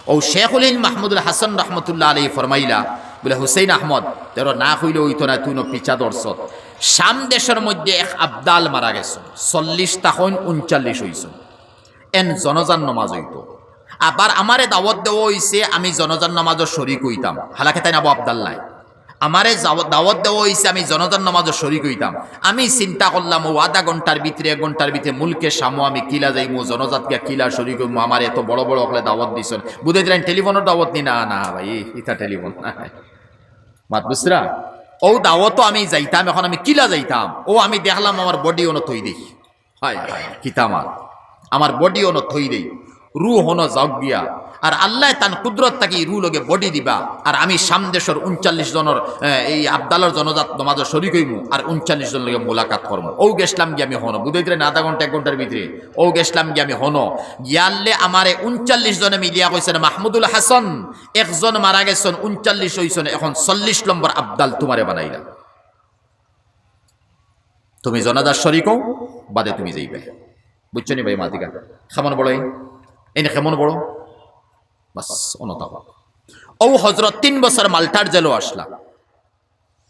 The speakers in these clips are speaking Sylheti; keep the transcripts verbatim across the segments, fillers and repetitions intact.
অউ শেখুল হিন্দ মাহমুদুল হাসান রহমতুল্লাহ আলাইহি ফরমাইলা, বুলে, "হুসেন আহমদ, তোর না কইলে অইতো না, তুই ন পিছা ধরছত।" শাম দেশর মধ্যে এক আবদাল মারা গেছইন, চল্লিশ থাকইন, ঊনচল্লিশ অইছইন। এন জনাজার নমাজ অইতো। আবার আমারে দাওয়াত দেওয়া অইছে, আমি জনাজার নমাজো শরিক অইতাম। হালাকে তাইন আবু আবদাল্লায়। আমারে যাও-, দাওয়াত দেওয়া অইছে, আমি জনাজার নমাজো শরিক অইতাম। আমি চিন্তা করলাম, অউ আধা ঘন্টার ভিতরে, এক ঘন্টার ভিতরে মুলকে শামো আমি কিলা যাইমু, জনাজাত গিয়া কিলা শরিক অইমু, আমারে এত বড় বড় অকলে দাওয়াত দিছইন। বুঝাইরাইন টেলিফোনর দাওয়াত নি? না, না ভাই, ইতা টেলিফোন না। মাত বুঝরা? অউ দাওয়াতো আমি যাইতাম, এখন আমি কিলা যাইতাম? অউ আমি দেখলাম আমার বডি অনো থই দেই। হায় হায়, কিতা মাত। আমার বডি অনো থই দেই, রুহ অনো যাউক গিয়া। আর আল্লায় তান কুদরত থাকি রুহ লগে বডি দিবা। আর আমি শাম দেশর ঊনচল্লিশ জনর, এ, এই আবদালর জনাজাত নমাজো শরিক অইমু, আর ঊনচল্লিশ জন লগে মুলাকাত করমু। অউ গেছলাম গিয়া আমি হনো, বুঝাইরাইন না, আধা ঘন্টা, এক ঘন্টার ভিতরে। অউ গেছলাম গিয়া আমি হনো। গিয়ালে আমারে ঊনচল্লিশ জনে মিলিয়া কইছইন, "মাহমুদুল হাসান, একজন মারা গেছইন, ঊনচল্লিশ অইছইন, এখন চল্লিশ নম্বর আবদাল তুমারে বানাইলাম।" তুমি জনাজার শরিক অও, বাদে তুমি যাইবায়। বুঝছো নি ভাই মাতিকা? কেমন বড় এই? এই না কেমন বড়? বাস, অনতা অউ। অউ হজরত তিন বছর মাল্টার জেলো আছলা।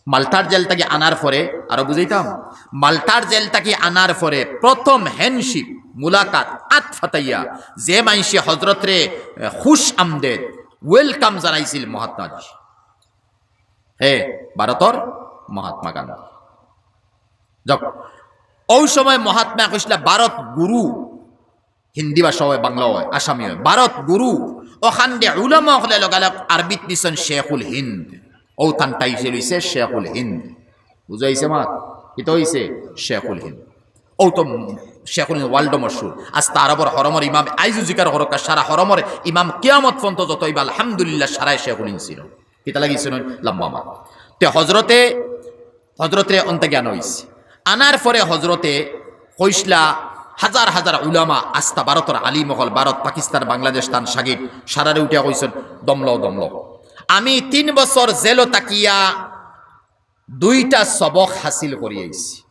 মাল্টার জেল থাকি আনার পরে, আরো বুঝাইতাম, মাল্টার জেল থাকি আনার পরে প্রথম handshake, মুলাকাত, আত ফাতাইয়া, যে মানষে হজরতরে, এ, খুশ আমদেদ, welcome জানাইছিল মহাত্মাজি। হে, ভারতর মহাত্মা গান্ধী। যাউক, অউ সময় মহাত্মায় কইছলা ভারত গুরু, হিন্দি ভাষা অয়, বাংলা অয়, আসামি অয়, ভারত গুরু, অখান দে উলামা অকলে লগালগ আরবিত নিছইন শেখুল হিন্দ। অউ তান title অইছে শেখুল হিন্দ। বুঝাইছে মাত? ইতা অইছে শেখুল হিন্দ। অউ তো শেখুল হিন্দ world মশহুর। আস্তা আরবর হরমর ইমাম, আইজও জিকার করউক্কা, সারা হরমর ইমাম কিয়ামত পর্যন্ত যত অইবা, আলহামদুলিল্লাহ, সারায় শেখুল হিন্দ চিনইন। কিতা লাগি চিনইন? লম্বা মাত। তে হজরতে, হজরতরে অনতা গিয়া আনা অইছে। আনার পরে হজরতে কইছলা, হাজার হাজার উলামা, আস্তা ভারতর আলিম অকল, ভারত, পাকিস্তান, বাংলাদেশ, তান শাগিদ, সারারে উঠিয়া কইছইন, "দম লও, দম লও।" আমি তিন বছর জেলো থাকিয়া দুইটা সবক হাসিল করি আইছি।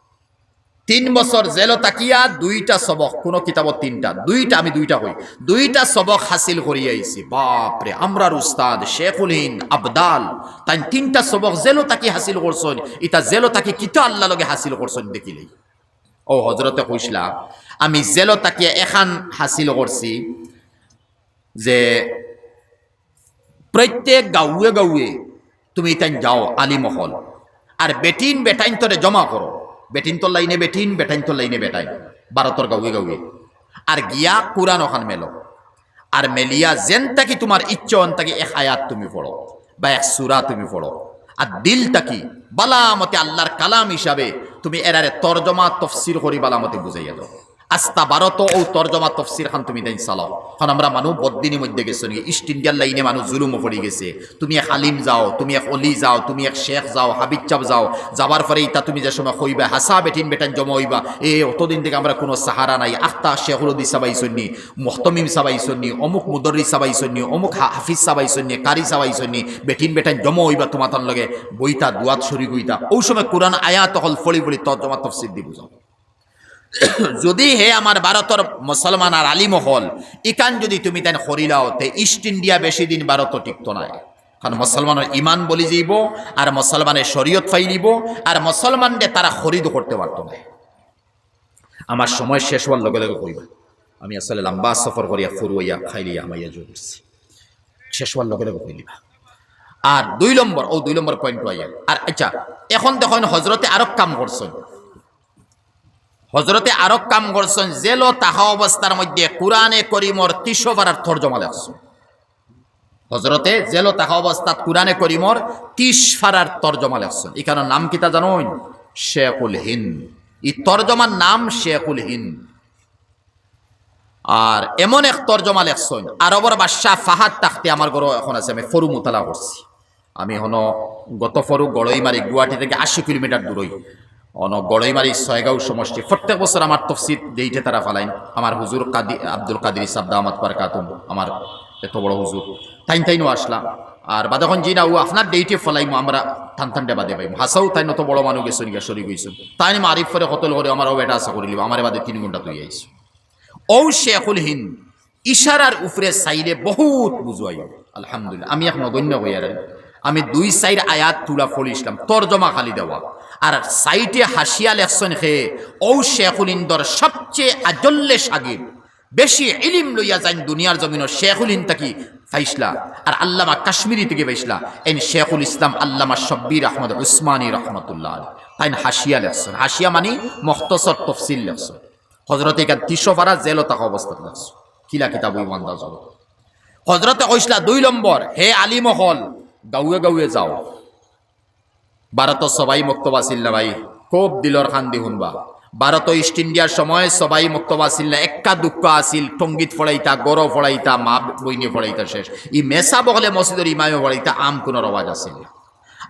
তিন বছর জেলো থাকিয়া দুইটা সবক, কুনু কিতাবো তিনটা, দুইটা, আমি দুইটা কই, দুইটা সবক হাসিল করি আইছি। বাপরে, আমরার উস্তাদ শেখুল হিন্দ আবদাল, তাইন তিনটা সবক জেলো থাকি হাসিল করছইন। ইতা জেলো থাকি কিতা আল্লার লগে হাসিল করছইন দেখিলেই। অউ হজরতে কইছলা, আমি জেলো থাকিয়া এখান হাসিল করছি যে প্রত্যেক গাউয়ে গাউয়ে তুমি তাইন যাও, আলিম অকল, আর বেটিন বেটাইন্তরে জমা করো, বেটিন্তর লাইনে বেটিন, বেটাইন্তর লাইনে বেটাইন, ভারতর গাউয়ে গাউয়ে, আর গিয়া কুরআন অখান মেলো, আর মেলিয়া যেন থাকি তুমার ইচ্ছা অন থাকি এক আয়াত তুমি পড়ো বা এক সূরা তুমি পড়ো, আর দিল থাকি বালা মতে আল্লার কালাম হিসাবে তুমি এরারে তর্জমা তফসির করি বালা মতে বুঝাইয়া দেও। আস্তা ভারতো অউ তর্জমা তফসির খান তুমি তাইন চালাও। কারণ আমরা মানু বদদিনির মধ্যে গেছে নি, ইস্ট ইন্ডিয়ার লাইনে মানু জুলুমো পড়ি গেছে। তুমি এক আলিম যাও, তুমি এক অলি যাও, তুমি এক শেখ যাও, হাফিজ সাব যাও, যাওয়ার পরে ইতা তুমি যে সময় কইবা, হাছা বেটিন বেটাইন জমা অইবা, এ অতদিন থাকি আমরা কুনু সাহারা নাই, আখতা শেখুল হাদিস সাব আইছইন নি, মুহতামিম সাব আইছইন নি, অমুক মুদর্রিস সাব আইছইন নি, অমুক হা-, হাফিজ সাব আইছইন নি, কারি সাব আইছইন নি, বেটিন বেটাইন জমা অইবা তুমাতান লগে, বইতা দুয়াত শরিক অইতা। অউ সময় কুরআন আয়াত অকল পড়ি পড়ি তর্জমা তফসির দি বুঝাও। যুদি হে আমার ভারতর মুসলমান আর আলিম অকল, ইখান যুদি তুমি তাইন করিলাও, তে ইস্ট ইন্ডিয়া বেশি দিন ভারতো টিকতো নায়। কারণ মুসলমানর ইমান বলি যাইবো, আর মুসলমানে শরিয়ত পাইলিবো, আর মুসলমানরে তারা খরিদ করতে পারতো নায়। আমার সময় শেষ অওয়ার লগে লগে কইবা, আমি আসলে লম্বা সফর করিয়া ফুরুয়াইয়া খাইলিয়া হামাইয়া জোর করছি। শেষ অওয়ার লগে লগে কইলিবা। আর দুই নম্বর, অউ দুই নম্বর point আইয়া। আর আচ্ছা, এখন দেখইন হজরতে আরক কাম করছইন। হজরতে আরক কাম করছইন, জেলো থাকা অবস্থার মধ্যে কুরআনে করিমর তিশো পারার তর্জমা লেখছইন। হজরতে জেলো থাকা অবস্থাত কুরআনে করিমর তিশ পারার তর্জমা লেখছইন। ইখানর নাম কিতা জানইন? শেখুল হিন্দ। ই তর্জমার নাম শেখুল হিন্দ। আর এমন এক তর্জমা লেখছইন, আরবর বাদশা ফাহাদ তাখতি আমার ঘরো এখন আছে, আমি ফরু মুতালা করছি। আমি হনো গত ফরু গড়ইমারি, গুয়াহাটি থাকি আশি কিলোমিটার দূরই, অনো গড়ইমারি ছয়গাঁও সমষ্টি। প্রত্যেক বছর আমার তফসির ডেইটে তারা ফালাইন, আমার হুজুর কাদি-, আব্দুল কাদির সাব দামাত বারকাতুহুম, আমার এত বড় হুজুর, তাইন তাইনও আছলা। আর বাদে অখন জি না, অউ আপনার ডেইটে ফালাইমু, আমরা টান টান ডেবা দেবাইমু। হাছাউ তাইন অত বড় মানু গেছইন গিয়া শরিক অইছইন। তাইন মারিফ করে কতল করে আমার অউ বেটা আশা করিলিবা, আমারে বাদে তিন ঘন্টা তুই আইছো। অউ শেখুল হিন্দ, ইশারার উপরে চাইলে বহুত বুঝাইল। আলহামদুলিল্লাহ, আমি এক নগণ্য কইয়ার, আমি দুই চাইর আয়াত তুলা পড়ছিলাম, তর্জমা খালি দেওয়া। আর সাইডে হাশিয়া লেখছইন হে, ও শেখুল হিন্দর সবচেয়ে আজল্লে শাগির, বেশি ইলিম লইয়া যাইন দুনিয়ার জমিনো শেখুল হিন্দ থাকি পাইছলা, আর আল্লামা কাশ্মীরি থাকি পাইছলা, এইন শেখুল ইসলাম আল্লামা শব্বির আহমদ উসমানী রহমতুল্লাহ আলাইহি। তাইন হাশিয়া লেখছইন, হাশিয়া মানি মুখতসর তফসির লেখছইন। হজরতে ইখান তিসফারা জেলো থাকা অবস্থাত লেখছইন, কিলা কিতাব অইবো আন্দাজ অইলো। হজরতে কইছলা, দুই নম্বর, হে আলিম অকল, গাউয়ে গাউয়ে যাও। ভারতর সবাই মক্তব আছিল না ভাই, খুব দিলর কান্দি হুনবা। ভারত ইস্ট ইন্ডিয়ার সময় সবাই মক্তব আছিল না, এক্কা দুক্কা আছিল, টঙ্গিত পড়াইতা, গরো পড়াইতা, মা বইনে পড়াইতা শেষ। ই মেসাব অকলে মসজিদর ইমামে পড়াইতা, আম কুনু রওয়াজ আছিল না।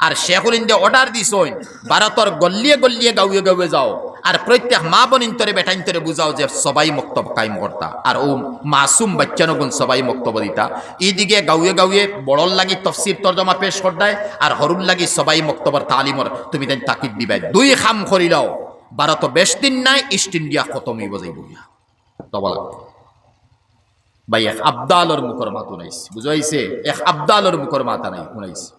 আর শেখুল হিন্দে অর্ডার দিছইন, ভারতর গল্লিয়ে গল্লিয়ে গাউয়ে গাউয়ে যাও, আর প্রত্যেক মা বইনিন্তরে বেটাইন্তরে বুঝাও যে সবাই মক্তব কায়েম করতা, আর ও মাসুম বাচ্চানগুন সবাই মক্তব দিতা। ইদিকে গাউয়ে গাউয়ে বড়র লাগি তফসির তর্জমা পেশ করতায়, আর হরুর লাগি সবাই মক্তবর তালিমর তুমি তাইন তাকিদ দিবায়। দুই কাম করিলাও, ভারত বেশ দিন নাই, ইস্ট ইন্ডিয়া খতম অইবো যাইবো গিয়া। তবলা। ভাই, এক আবদালর মুখর মাত হুনাইছি, বুঝাইছে? এক আবদালর মুখর মাত আনাই হুনাইছি।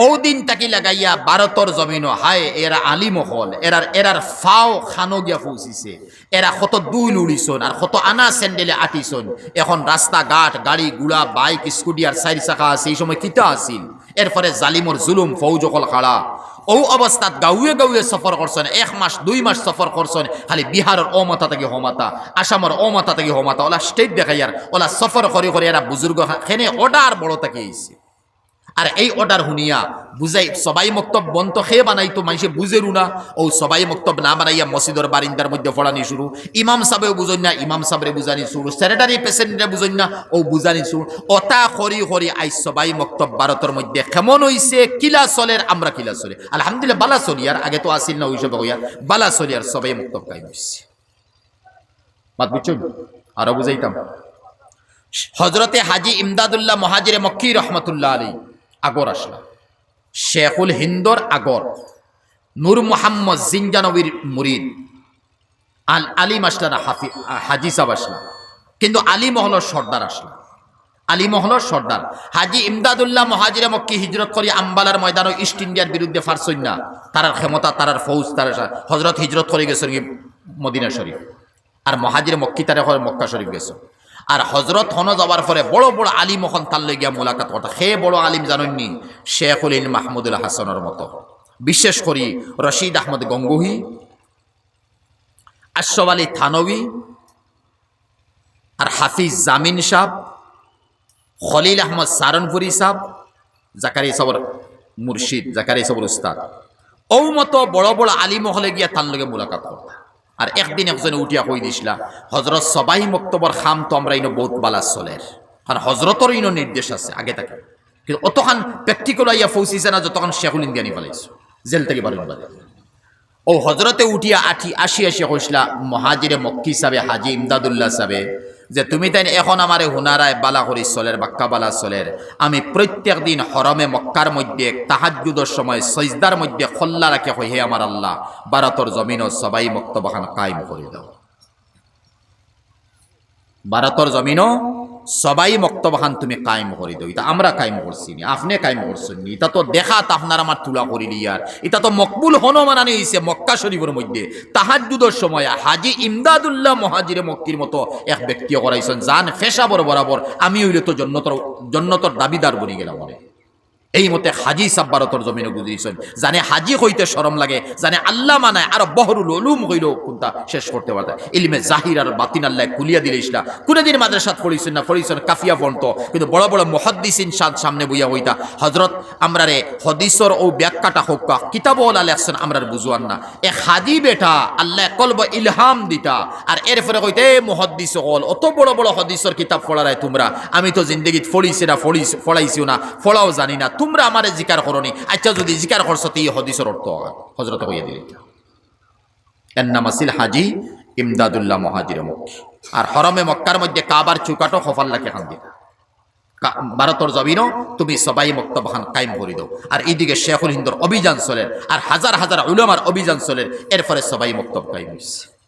ও দিন থাকি লাগাইয়া ভারতর জমিনো, হায়, এরা আলিম অকল, এরার, এরার ফাও খানো গিয়া পৌঁছিছে, এরা কত ধুইল উড়িছইন, আর কত আনা স্যান্ডেলে আটিছইন। এখন রাস্তাঘাট, গাড়ি, ঘোড়া, বাইক, স্কুটি আর চাইর চাকা আছে, ই সময় কিতা আছিল? এরপরে জালিমর জুলুম, ফৌজ অকল খাড়া। ও অবস্থাত গাউয়ে গাউয়ে সফর করছইন, এক মাস, দুই মাস সফর করছইন, খালি বিহারর ও মাথা থাকি হ মাথা, আসামর ও মাথা থাকি হ মাথা, ওলা স্টেট দেখাইয়ার, ওলা সফর করি করি এরা বুজুর্গ খা-, খেনে অর্ডার বড় থাকি আইছে। আর এই অর্ডার হুনিয়া বুঝাই, সবাই মক্তব বন্ধ কে বানাইতো, মানষে বুঝেরও না। ও সবাই মক্তব না বানাইয়া মসজিদর বারিন্দার মধ্যে পড়ানি শুরু, ইমাম সাহেবেও বুঝইন না, ইমাম সাহেবরে বুঝানি শুরু, সেক্রেটারি প্রেসিডেন্টরে বুঝইন না, ও বুঝানি শুরু। অতা করি করি আইজ সবাই মক্তব ভারতর মধ্যে কেমন অইছে, কিলা চলের, আমরা কিলা চলে। আলহামদুলিল্লাহ, বালা চলিয়ার, আগে তো আছিল না, ওই সব হইয়ার, বালা চলিয়ার সবাই মক্তব কায়েম অইছে। মাত বুঝছইন? আরো বুঝাইতাম। হজরতে হাজি ইমদাদুল্লাহ মুহাজিরে মক্কি রহমতুল্লাহ আলাইহি আগর আছলা, শেখুল হিন্দর আগর, নূর মোহাম্মদ জিনজানবির মুরিদ, আল-, আলিম আছলা না হাফি-, আ, হাজি সাহেব আছলা, কিন্তু আলিম অকলর সর্দার আছলা, আলিম অকলর সর্দার। হাজি ইমদাদুল্লাহ মুহাজিরে মক্কি হিজরত করি আম্বালার ময়দানো ইস্ট ইন্ডিয়ার বিরুদ্ধে পারছইন না, তারার ক্ষমতা, তারার ফৌজ, তারার সা-, হজরত হিজরত করি গেছইন কি মদিনা শরীফ। আর মুহাজিরে মক্কি তারে কয় মক্কা শরীফ গেছইন। আর হজরত হনো যাওয়ার পরে বড় বড় আলিম অকল তার লগে গিয়া মুলাকাত করতা। কে বড় আলিম জানইননি? শেখুল হিন্দ মাহমুদুল হাসানর মতো, বিশেষ করি রশিদ আহমদ গঙ্গুহি, আশরাফ আলী থানভী, আর হাফিজ জামিন সাহেব, খলিল আহমদ সারনপুরি সাহেব, জাকারিয়া সাহেবর মুর্শিদ, জাকারিয়া সাহেবর উস্তাদ, ও মতো বড় বড় আলিম অকলে গিয়া তার লগে মুলাকাত করতা। আর একদিন একজনে উঠিয়া কই দিছলা, হজরত সবাই মক্তবর কাম তো আমরা ইনো বহুত বালা চলের, কারণ হজরতর ইনো নির্দেশ আছে আগে থাকি, কিন্তু অতখান প্র্যাকটিক্যাল আইয়া পৌঁছিছে না যতখান শেখুল হিন্দে আনি ফালাইছে জেল থাকি বারইন বাদে। ও হজরতে উঠিয়া আঠি-, আসি আসি কইছলা মুহাজিরে মক্কি সাহেবে, হাজি ইমদাদুল্লাহ সাহেবে, যে তুমি তাইন এখন আমারে হুনারায় বালা করি চলের, বাক্কা বালা চলের। আমি প্রত্যেক দিন হরমে মক্কার মধ্যে তাহাজ্জুদর সময় সজদার মধ্যে কল্লা রাখি কই, হে আমার আল্লাহ, ভারতর জমিনো সবাই মক্তবখান কায়েম করি দাও। ভারতর জমিনো সবাই মক্তবখান তুমি কায়েম করি দেও। ইতা আমরা কায়েম করছি নি, আপনে কায়েম করছইন নি, ইতা তো দেখাত আপনার আমার তুলা করিলিয়ার। ইতা তো মকবুল হনো মানানি অইছে মক্কা শরীফর মধ্যে তাহাজ্জুদর সময় হাজি ইমদাদুল্লাহ মুহাজিরে মক্কির মতো এক ব্যক্তিয়ে করাইছইন, যান পেশাবর বরাবর আমি অইলে তো জন্নতর, জন্নতর দাবিদার বনি গেলাম রে। এই মতে হাজি সাহেব ভারতর জমিনো গুজরিছইন। যানে হাজি কইতে শরম লাগে, যানে আল্লামা নায়, আরো বহরুল উলুম কইলেও কুন্তা শেষ করতে পারতা। ইলমে জাহির আর বাতিন আল্লায় খুলিয়া দিলাইছলা। কুনুদিন মাদ্রাসাত পড়ছইন না, পড়ছইন কাফিয়া পর্যন্ত, কিন্তু বড় বড় মুহাদ্দিসিন সাদ সামনে বইয়া কইতা, হজরত আমরারে হাদিসর ও ব্যাখ্যাটা কউক্কা, কিতাবো ওলা লেখছইন, আমরার বুঝওয়ার না। এক হাজি বেটা আল্লায় কলবো ইলহাম দিতা, আর এরপরে কইতা, এ মুহাদ্দিস অকল, অত বড় বড় হাদিসর কিতাব পড়ারায় তুমরা, আমি তো জিন্দেগিত পড়ছি না, পড়ছি, পড়াইছিও না, পড়াও জানি না, তুমরা আমারে জিকার করো নি। আচ্ছা, যুদি জিকার করছো, তে ই হাদিসর অর্থ অয়, হজরতে কইয়া দিলাইতা। এর নাম আছিল হাজি ইমদাদুল্লাহ মুহাজিরে মক্কি। আর হরমে মক্কার মধ্যে কাবার চৌকাঠো কপাল রাখি কান্দিতা। কা-, ভারতর জমিনো তুমি সবাই মক্তবখান কায়েম করি দেও। আর এইদিকে শেখুল হিন্দর অভিযান চলের, আর হাজার হাজার উলামার অভিযান চলের, এরপরে সবাই মক্তব কায়েম অইছে।